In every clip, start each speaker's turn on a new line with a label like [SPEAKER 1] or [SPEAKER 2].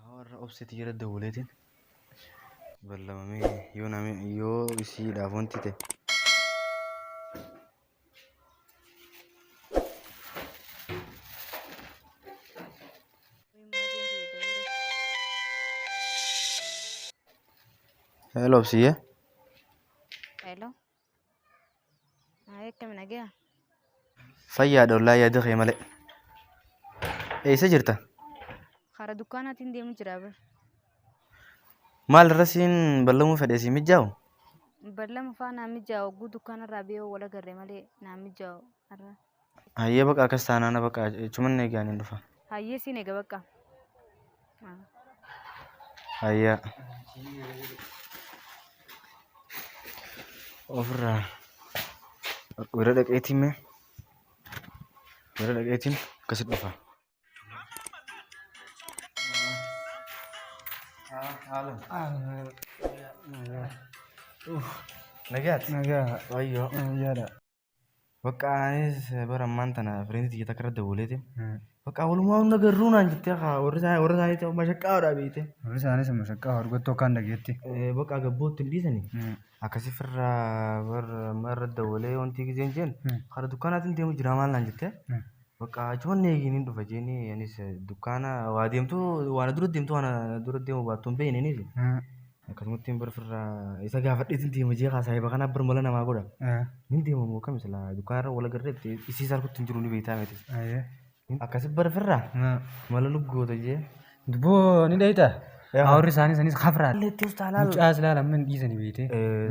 [SPEAKER 1] Warra obsiti jala dawwaleetiin ballamamee yoo nami yoo isiidhaaf wanti ta'e. Hello obsiyyee.
[SPEAKER 2] Hello. Haa akkami nagaya?
[SPEAKER 1] Fayyaadha wallaahi yaada kee malee. Eessa jirta?
[SPEAKER 2] Kara dukkaanaatiin deemu jira bar.
[SPEAKER 1] Maal irra siin ballamuu fedhe sii mijjaa'u?
[SPEAKER 2] Ballama faa naa mijaa'u hogguu dukkaanarraa biyoo wal agarre malee naa mijaa'u har'a.
[SPEAKER 1] Hayyee baqa akkas taanaana baqa jechuun eegaan hin dhufa.
[SPEAKER 2] Hayyee siin eega bakka.
[SPEAKER 1] Hayyaa. Ofirraa bira dhaqeetiin mee bira dhaqeetiin akkasitti dhufa. Nagaati.
[SPEAKER 3] Nagaa.
[SPEAKER 1] Wayyoo.
[SPEAKER 3] Nagaadha.
[SPEAKER 1] Bakka anis bara ammaan tana fireensi tiyya takka irra dawwaleeti. Bakka walumaa hunda garruu naan jettee haa warri isaa warra isaanii mashaqqaadha beekte.
[SPEAKER 3] Warri isaanis mashaqqaa horgottoo akkaan dhageetti.
[SPEAKER 1] Bakka gabbootti hin dhiisani. Akkasi firraa bara amma irra dawwalee wanti gizeen jeen kara dukkaanaatiin deemu jira maal naan jettee. Bakka achuman eegiin hin dhufa jeeni anis dukkaana waa deemtu waan dura deemtu waan dura deemu baattu hin beekne anis. Akkasumatti hin bar firraa isa gaafadheetiin deema jee kaa saahiba kanaa bar mala namaa godha. Nin deema moo kam silaa dukkaana irra wal agarreetti isii isaa harkutti hin jiru ni beektaa miti. Akkasi bar firraa mala nu goota jee.
[SPEAKER 3] Duboo ni dhayita.
[SPEAKER 1] Yaa.
[SPEAKER 3] Warri isaanii sanis kafraa.
[SPEAKER 1] Leetti ustaalaal.
[SPEAKER 3] Mucaas laala amma hin dhiisani beekte.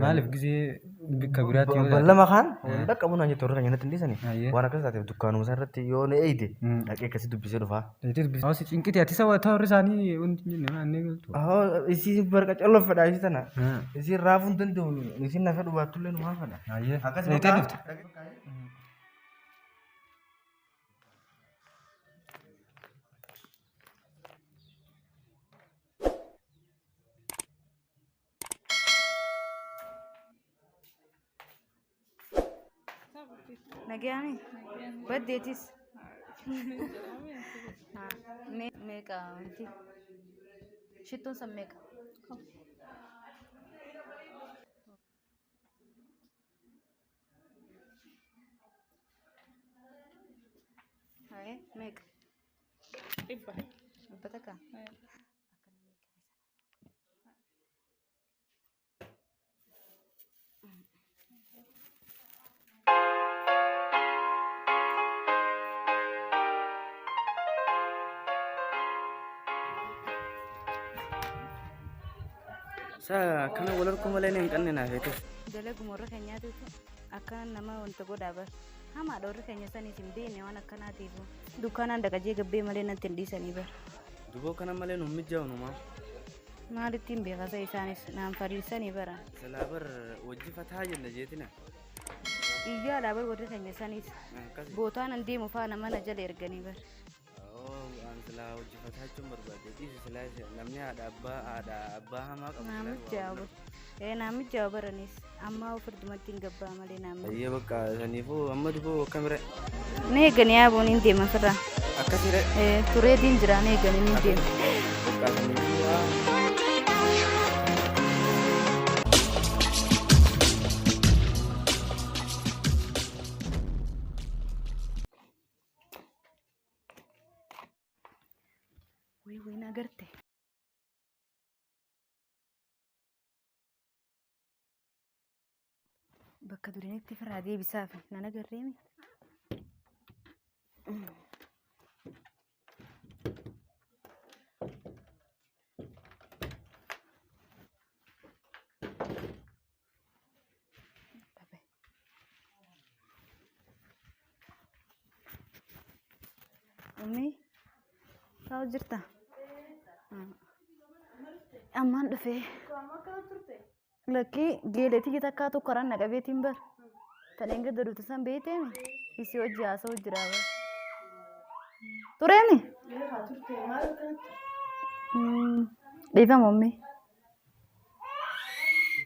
[SPEAKER 3] Maaliif gisee bikka biraatti yoo taate.
[SPEAKER 1] Ballama kaan wal dhaqqabu naan jette warri keenya natti hin dhiisani.
[SPEAKER 3] Ayyee.
[SPEAKER 1] Waan akkas taateef dukkaanuma isaa irratti yoo na eeyde dhaqee akkasi dubbisee dhufaa.
[SPEAKER 3] Dhayitee dubbisa. Hawaasi cinqite ati isa wata warri isaanii wanti hin jenne maal inni galtu.
[SPEAKER 1] Ahoo isii barqa calloo fedha isii tana. Isii raafuu hin danda'u isiin na fedhu baattullee numaa fedha.
[SPEAKER 3] Ayyee.
[SPEAKER 1] Akkasi
[SPEAKER 3] Dhayitee
[SPEAKER 1] bakka.
[SPEAKER 3] dhufte.
[SPEAKER 2] Nagayaami? Baddeetis? Meeqa wanti? Shittoon san meeqa? Haye, meeqa?
[SPEAKER 4] Dhibba.
[SPEAKER 2] Dhibba takka?
[SPEAKER 1] Sa kana wal harkuu malee hin qanne naaf eetis.
[SPEAKER 2] Dalaguma warra keenyaatitu akkana nama wanta godhaa bar. Hamaadha warri keenya saniif hin beekne waan akkanaatiifu. Dukkaanaan dhaqajee gabbee malee natti hin dhiisanii bar.
[SPEAKER 1] Duboo kana malee nu mijaa'u numaa.
[SPEAKER 2] Maalittiin beekasa isaanis naan fariisanii bara.
[SPEAKER 1] Silaa bar wajji fataa jenna jeetina.
[SPEAKER 2] Iyyaadhaa bar warri keenya saniis.
[SPEAKER 1] Akkasi.
[SPEAKER 2] Bootaan an deemu faana mana jala erganii bar.
[SPEAKER 1] An silaa hojii fataa jechuun barbaade. Dhiisi silaa namni haadha abbaa haadha abbaa hamaa qabu. silaa
[SPEAKER 2] Naamicha
[SPEAKER 1] waa
[SPEAKER 2] bar. Ee naamicha baranis amma ofirrumatti hin gabbaa malee naamicha.
[SPEAKER 1] Ayyee bakka saniifuu amma duboo akkamire.
[SPEAKER 2] Ni eeganii yaabuun hin deema firraa.
[SPEAKER 1] Akkasire.
[SPEAKER 2] Ee tureetiin jira ni eeganii ni deema.
[SPEAKER 1] Bakka saniifuu waa.
[SPEAKER 2] Wayii wayii na agarte. Bakka duranitti firraa deebisaaf nan agarreemi. Ummi, taa'u jirta? Ammaan dhufee. Lakkii geeletii takkaa tokko karaan na qabeetiin bar. Tan engedda dhufte san beekteemi? Isii hojii haasa'u jira bara. Tureemi? Dhiifama ummii.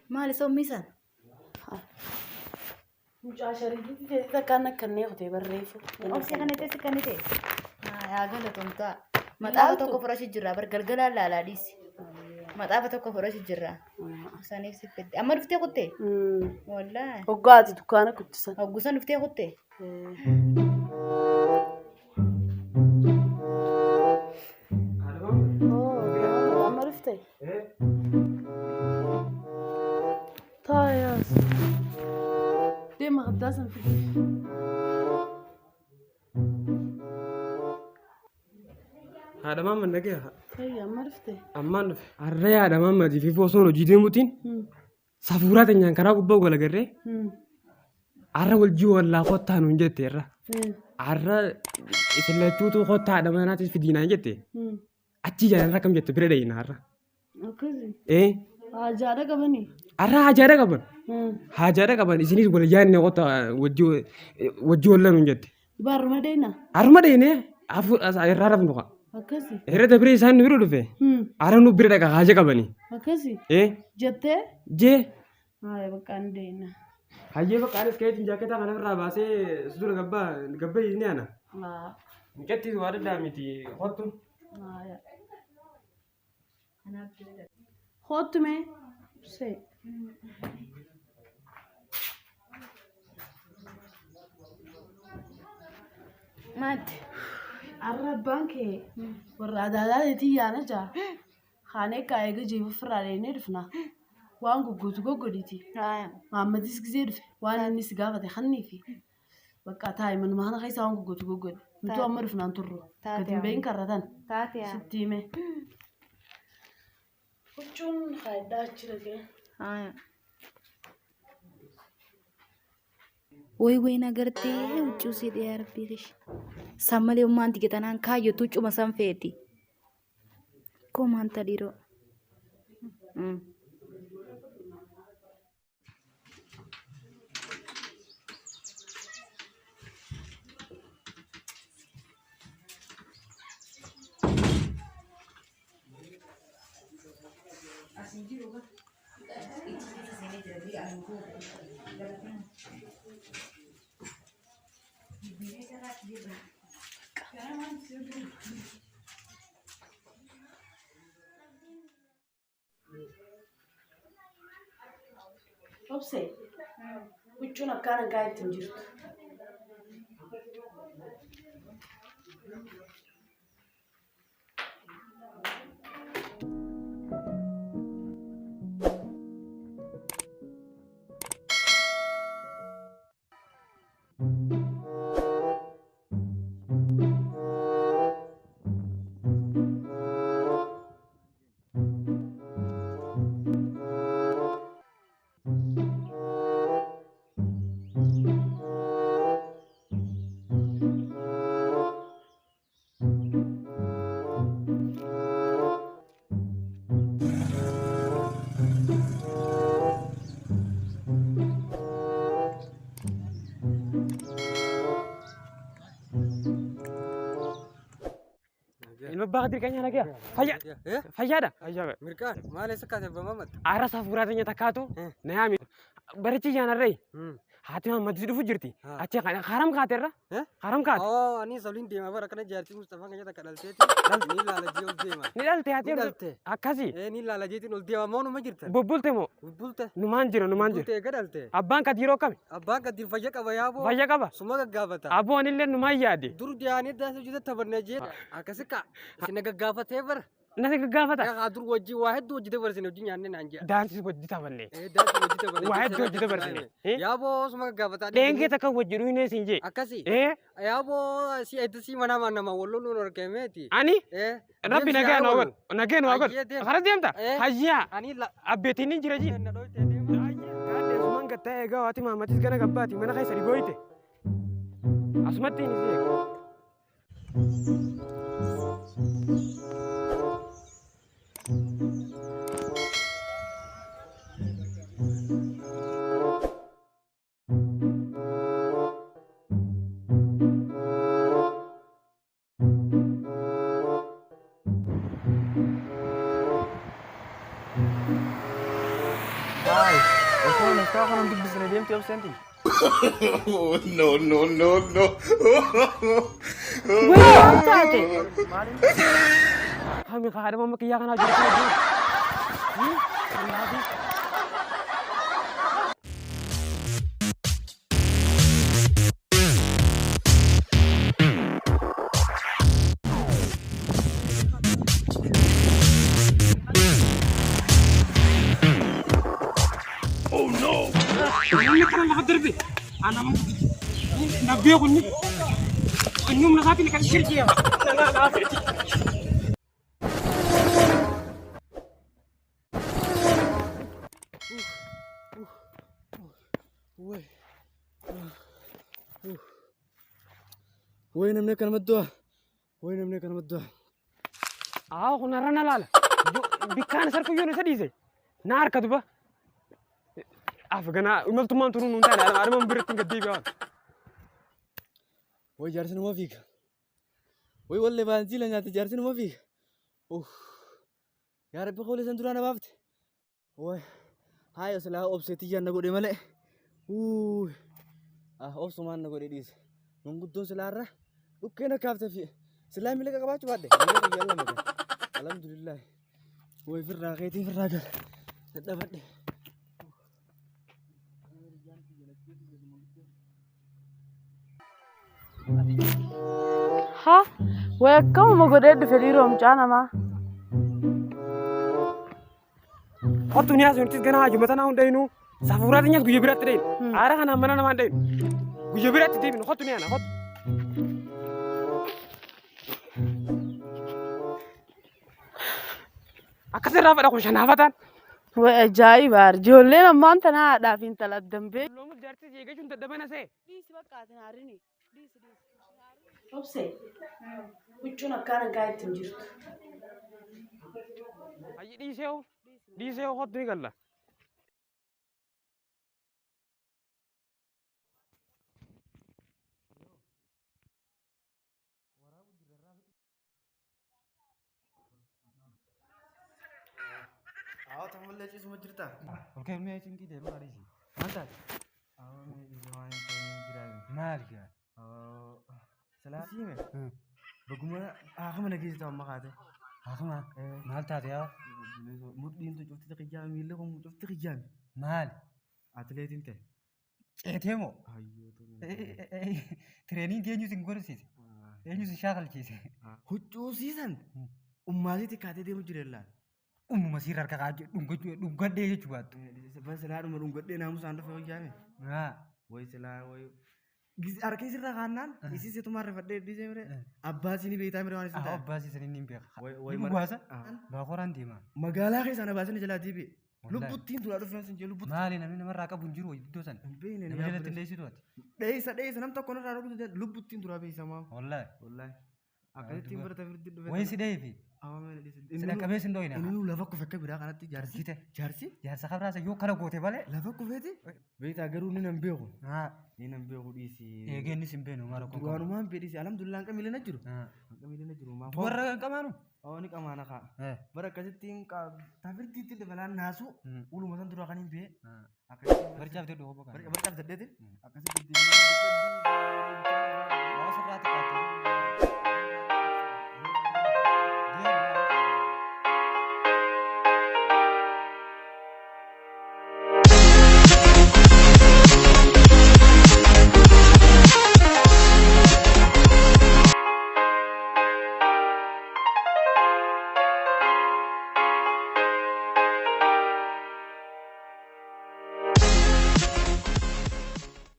[SPEAKER 2] Maal isa ummii san?
[SPEAKER 4] Mucaa shariitii ta'e takkaan akkannee kutee barreeffu.
[SPEAKER 2] Obsee kana ta'e si kan ta'e. Haa galatomtaa. Maxaafa tokko fudhachu jirra bar galgalaan laalaa dhiisi. Maxaafa tokko fudhachu jirra. Saniif si fedde. Amma dhuftee kuttee? Wallaahi.
[SPEAKER 4] Hoggaa ati dukkaana kuttisan.
[SPEAKER 2] Hoggusan dhuftee kuttee?
[SPEAKER 4] Amma dhufte? Taayaas. Deema haddaa san fide.
[SPEAKER 3] Haadha maamma nagaya.
[SPEAKER 4] Fayya amma dhufte.
[SPEAKER 3] Ammaan dhufe. Harree haadha maamma fi osoon hojii deemuutiin safuuraa teenyaan karaa gubbaa wal agarree har'a wal jii wallaa kottaa nuun jette irra. Har'a isin lachuutu kottaa haadha manaatis fidiinaan jette. Achi jaalarra akkam jette bira dhayina har'a.
[SPEAKER 4] Akkasi.
[SPEAKER 3] Ee
[SPEAKER 4] Hajaadha qabanii.
[SPEAKER 3] har'a hajaadha qaban. Hajaadha qaban isinis wal yaadne kottaa wajji walla nuun jette.
[SPEAKER 4] Baruma deena.
[SPEAKER 3] Haruma dhayinee irraa rafnu qa.
[SPEAKER 4] Akkasi.
[SPEAKER 3] Irra dabree isaan nu bira dhufe. Har'a nu bira dhaqa haja qabanii.
[SPEAKER 4] Akkasi.
[SPEAKER 3] Ee
[SPEAKER 4] Jettee.
[SPEAKER 3] jee.
[SPEAKER 4] Haaya bakka an deena.
[SPEAKER 3] Hayyee bakka anis keetiin jaaketaa kana irraa baasee suura gabbaa gabbaa inni ana. Mucattii waa daddaa miti kottu.
[SPEAKER 4] Haaya. Kottu mee. See.
[SPEAKER 2] Maatti.
[SPEAKER 4] Arra abbaan kee warra adaadaateetii yaana jaa. Kaanee kaa eega jeefu ofirraa dheenee dhufna. Waan goggotu goggodhiiti.
[SPEAKER 2] Haaya.
[SPEAKER 4] Maammadis gisee dhufe waan inni si gaafate kanniifi. Bakka taa'i manuma kana keessa waan goggotu goggodhi. Nutu amma dhufnaan turru.
[SPEAKER 2] Taate
[SPEAKER 4] Gadi hin bahin karratan.
[SPEAKER 2] Taate haa.
[SPEAKER 4] Sitti hime. Huccuun faayidaa achi dhaqee.
[SPEAKER 2] Haaya. Way way na gartee huccuu si dhiyaa rabbii kish. San malee ummaan tiyya tanaan kaayyatu huccuma san feeti. Koo maanta dhiiroo.
[SPEAKER 4] Obsee huccuun akkaan hanqaa ittiin jirtu.
[SPEAKER 3] Ilma abbaa Kadir keenyaa nagaya. Fayyaa fayyaadha. Fayyaa.
[SPEAKER 1] Mirqaan maal eessa kaase abbaa Maamad?
[SPEAKER 3] Aara safuuraa teenya takkaatu na yaami. Barichi yaanarree haati Maammadis dhufu jirti. Achi haram kaate irra. Haram kaate.
[SPEAKER 1] Oo anis oliin deema bara kana jaartii Mustafaa kan jedha kadhalteeti. Ni ilaala jee ol deema.
[SPEAKER 3] Ni dhalte haati.
[SPEAKER 1] Ni dhalte.
[SPEAKER 3] Akkasi.
[SPEAKER 1] Ee ni ilaala jeetiin ol deema moo numa jirta?
[SPEAKER 3] Bubbulte moo?
[SPEAKER 1] Bubbulte.
[SPEAKER 3] Numaan jira numaan jira.
[SPEAKER 1] Bubbulte eega dhalte.
[SPEAKER 3] Abbaan Kadiiroo akkami?
[SPEAKER 1] Abbaan Kadiir fayya qaba yaaboo.
[SPEAKER 3] Fayya qaba.
[SPEAKER 1] Suma gaggaafata.
[SPEAKER 3] Aboo anillee numaan yaade.
[SPEAKER 1] Dur dhiyaanii daasii hojii taphanne jee akkasi ka isin gaggaafatee bara.
[SPEAKER 3] Na gaggaafata.
[SPEAKER 1] Yaa dur wajjin waa hedduu hojii dabarsine hojii nyaanne naan jea.
[SPEAKER 3] Daansis wajji taphanne.
[SPEAKER 1] Ee daasii hojii dabarsine.
[SPEAKER 3] Waa hedduu hojii dabarsine.
[SPEAKER 1] Yaaboo suma gaggaafataa.
[SPEAKER 3] Dheengee takka wajji dhuyinee siin jee.
[SPEAKER 1] Akkasi.
[SPEAKER 3] Ee
[SPEAKER 1] Yaaboo si eddisii mana nama walloluun argameeti.
[SPEAKER 3] ani
[SPEAKER 1] Ee.
[SPEAKER 3] Rabbi nagaya nu godhu. Nagaya nu godhu. Karaa deemta? Hayyaa.
[SPEAKER 1] Ani la.
[SPEAKER 3] Abbeetiin ni jira jii. Gaadde asumaan gattaa eegaa waati maamatis gana gabbaati mana keessa dhigooyite. Asumatti inni si eega. nan dubbisne deemte obseenti.
[SPEAKER 5] No, no, no, no.
[SPEAKER 4] Wayii maal taate?
[SPEAKER 3] Kami haadha mamma kiyyaa kanaa jiru kana jiru. Kanaaf Namni kana lafa darbe ana na beeku inni inni humna isaatiin kan shirkii
[SPEAKER 1] Way namni akkanumatti du'a. Way namni akkanumatti du'a.
[SPEAKER 3] Aa kun har'a na laala. Bikkaan sarkuyyoo na sadiise. Na harka duba. Af ganaa imaltummaan turuun nuun taane adama biratti hin gaddeebi'aa.
[SPEAKER 1] Way jaarsi numa fiiga. Way wallee baanziila nyaate jaarsi numa fiiga. Uff. Yaa Rabbi qoolee san duraa na baafte. Way haaya silaa obsee tiyyaan na godhe malee. Uuy. Ah obsumaan na godhe dhiise. Manguddoon silaa irra dhukkee na kaafte fi silaa miila qabaachuu baadhe. Miila guyyaa lama gala. Alhamdulillah. Way firraa keetiin firraa gala. Dadhabadhe.
[SPEAKER 4] Ha way akkamuma godhee dhufe dhiiroo mucaa namaa.
[SPEAKER 3] Kottu ni haasofnu nutis ganaa hajuma tanaa hunda inuu safuuraa teenyas guyya biraatti deemnu. Aara kanaan mana namaa hin deemnu. Guyya biraatti deemnu kottu ni ana kottu. Akkas irraa fedha kun shanaafataan.
[SPEAKER 4] Way ajaa'iba ijoolleen ammaan tanaa haadhaa fi intala addan bee.
[SPEAKER 3] Loomus jaartii eeggachuun dadhabana see.
[SPEAKER 4] Dhiisi bakka ati naarini. Dhiisi dhiisi. Obse huccuun akkaan hanqaa ittiin jirtu.
[SPEAKER 3] Hayyi dhiisee hoo dhiisee hoo kottu ni galla.
[SPEAKER 1] Haa tammallee ciisuma jirta.
[SPEAKER 6] Olkee mi'a cinqii ta'e maal dhiisi?
[SPEAKER 1] Maal taate? Haa mee dhiise waan hin ta'in jira.
[SPEAKER 6] Maal gaa?
[SPEAKER 1] Silaa siime. Baguma haakama na geessitu amma kaate.
[SPEAKER 6] Haakama maal taate yaa?
[SPEAKER 1] Mudhiin tun cufti xiyyaame miilli kun cufti xiyyaame.
[SPEAKER 6] Maal?
[SPEAKER 1] Atileetiin ta'e.
[SPEAKER 6] Ceetee moo?
[SPEAKER 1] Hayyoo
[SPEAKER 6] Tireeniingii eenyu sin godhisiise? Eenyu sin shaakalchiise?
[SPEAKER 1] Huccuu siisan ummaasitti kaatee deemu jira illaan.
[SPEAKER 6] Ummuma siirra harka kaa'achuu dhungadhee jechuu baattu.
[SPEAKER 1] Silaa dhuma dhungadhee naamusaan dhufe hojjaame. Way silaa way. Harka isirra kaannaan isii situmaan rifadhee dhiisee mire abbaa isinii beektaa mire waan isin
[SPEAKER 6] Abbaa
[SPEAKER 1] ta'e.
[SPEAKER 6] abbaa siisan inni hin beeka.
[SPEAKER 1] Way- way
[SPEAKER 6] Ni
[SPEAKER 1] mara-
[SPEAKER 6] dhugaasa? Baakoraan deema.
[SPEAKER 1] Magaalaa keessaa na baasanii jalaa deebi'e.
[SPEAKER 6] Wallaahi.
[SPEAKER 1] Lubbuttiin duraa dhufeen sin jee lubbutti.
[SPEAKER 6] Maali namni namarraa qabu hin jiru iddoo sana.
[SPEAKER 1] Hin beekne
[SPEAKER 6] Nama jalatti hin dheessitu ati.
[SPEAKER 1] Dheessa dheessa nam tokko narraa dhufuu lubbuttiin duraa beessa maa.
[SPEAKER 6] Wallaahi.
[SPEAKER 1] Wallaahi. Akkasittiin bara tafirti dhufe.
[SPEAKER 6] Wayi si dheefi. Si dhaqqabee sin dhoyina.
[SPEAKER 1] Inni nu lafa kufe akka biraa kanatti jaarsi.
[SPEAKER 6] Jite.
[SPEAKER 1] Jaarsi
[SPEAKER 6] Jaarsa kabraasa yoo kana goote malee.
[SPEAKER 1] lafa kufeeti. Beektaa garuu ni nan beeku.
[SPEAKER 6] Haa.
[SPEAKER 1] Ni nan beeku dhiisi.
[SPEAKER 6] Eegee innis hin beenu maal akkuma.
[SPEAKER 1] Duraanumaan bee dhiisi. Alhamdulillah hanqa miila na jiru. Hanqa miila na jiru. Maa
[SPEAKER 6] Warra hin qabaanu.
[SPEAKER 1] Oo ni qamaana kaa. Bara akkasittiin tafirtiitti dabalaan naasu uluma san duraa kan hin bee. Akkasittiin
[SPEAKER 6] Barcaaf jedhu obbo Kaan.
[SPEAKER 1] Barcaaf saddeetiin akkasitti deddeebiin.